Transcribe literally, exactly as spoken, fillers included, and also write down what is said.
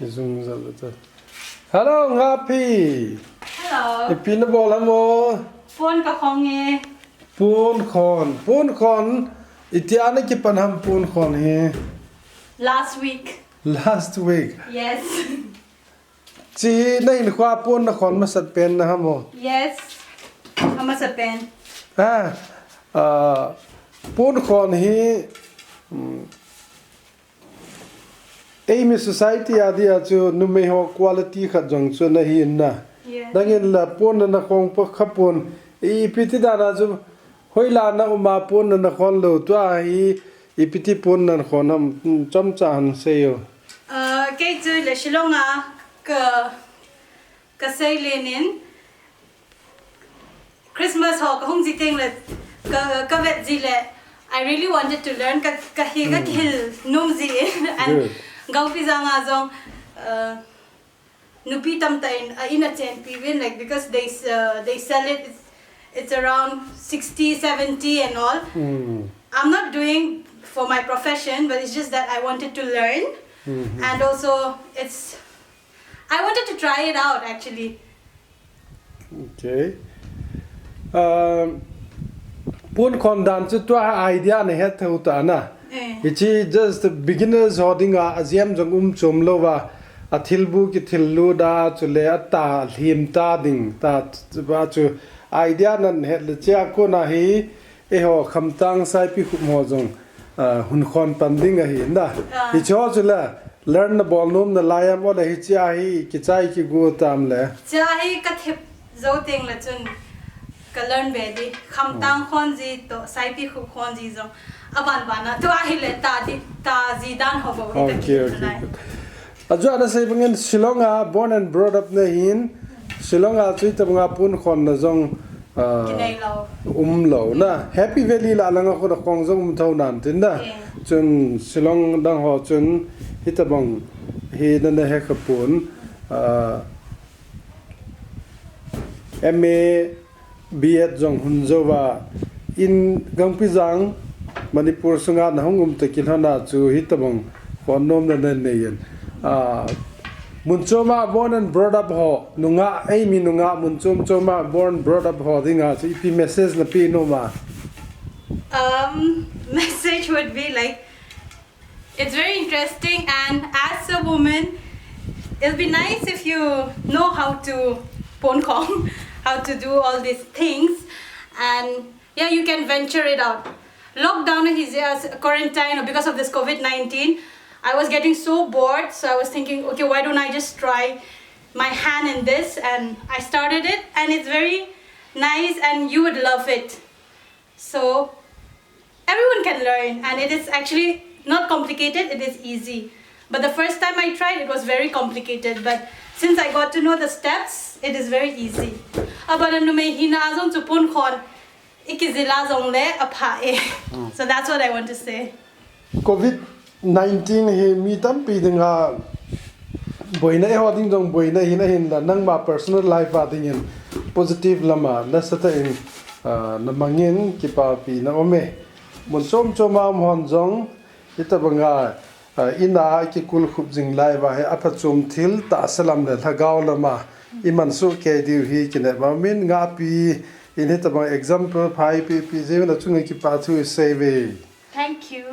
Zung zat ta. Hello, Ngapi. Hello. Ipi nabol ham o? Pon kakhon e. Pon khon. Pon khon. Itia nakipan ham pon khon hi? Last week. Last week. Yes. Chi nahin khoa pon nakhon masat pen na ham o? Yes. Amasat pen. Ah, ah, pon khon hi, um, eimi society a dia chu numei ho quality khat jong chu nahi in na. Yes. Dangin la pon na nakhon pa kha pon. Ipi ti dan a chu hoilai na um a pon na nakhon lou tua hi ipi ti pon nakhon ham, um, chomcha hin seiyo. Uh, kei chu le Shillong a ka, kasei le nin. Christmas ho kahung ji teng le, ka, kavet ji le, I really wanted to learn, ka, kahi, kakihil nom ji e. And Good. Gangpijang a jong, uh, nupi tamtah in, uh, in a chenpi uvin, like, because they, uh, they sell it, it's, it's around sixty, seventy and all. Mm. I'm not doing for my profession, but it's just that I wanted to learn. Mm-hmm. And also, it's, I wanted to try it out, actually. Okay. Um, pon khon dan chu tua idea nahet thou ta na. Eh. Hichi just beginners ho dinga, ajem jong um chom louva, athilbu kithil lut a, chule ata hlim ta ding ta, ba chu idea nahet le chia kona hi, eiho khamtang Saipikhup ho jong, ah, hun khon pan ding ahi na. Ah. Hicho chu le, learn nabol nom nalai am o le hichia hi kichai kigu tam le? Chia hi kathep jou teng le chun ka learn be di. Khamtang khon ji toh, Saipikhup khon ji jong. Aban ban a, tua hi le ta di, ta ji dan ho bou hi kakihil nalai. Okay, okay, good. Ajou a nasei bangin Shillong a born and brought up nahin, Shillong a chu hitabanga pon khon na jong, ah, kinei lou. Um lou na. Happy Valley la langa khon a khon jong um thou nan tin da. Yeah. Chun Shillong dang ho chun hitabang hi nana he kha pon, ah, M A, B Ed jong hun jouva, in Gangpijang, Manipur sunga nahung um toh kilhona chu hitabang khon nomna nanei in. Ah, mun choma born and brought up ho, nungah, eimi nungah, mun chom choma born brought up ho dinga chu ipi message napeh nom a? Um, message would be like, it's very interesting, and as a woman, it'll be nice if you know how to pon khon, how to do all these things, and yeah, you can venture it out. Lockdown hi jeh a, quarantine, because of this COVID nineteen, I was getting so bored, so I was thinking, okay, why don't I just try my hand in this? And I started it, and it's very nice, and you would love it. So, everyone can learn, and it is actually not complicated, it is easy. But the first time I tried, it was very complicated. But since I got to know the steps, it is very easy. Abana numei hina a jong chu pon khon, ikijil a jong le apha e. Mm. So that's what I want to say. COVID nineteen hi mi tampi dinga boina, eiho ding jong boina hina hinla, nangma personal life a dingin positive lama nasatah in, ah, namangin kipapina um e. Mun chom choma um hon jong hitabanga, ah, ina kikulkhup jing lai uva hi aphachom thil tahsa lam le lhagao lama iman soh kei diu hi kinep umin, Ngapi in hitabang example pha ipi ipi jeh uvin achunga kipa thu isei uve. Thank you.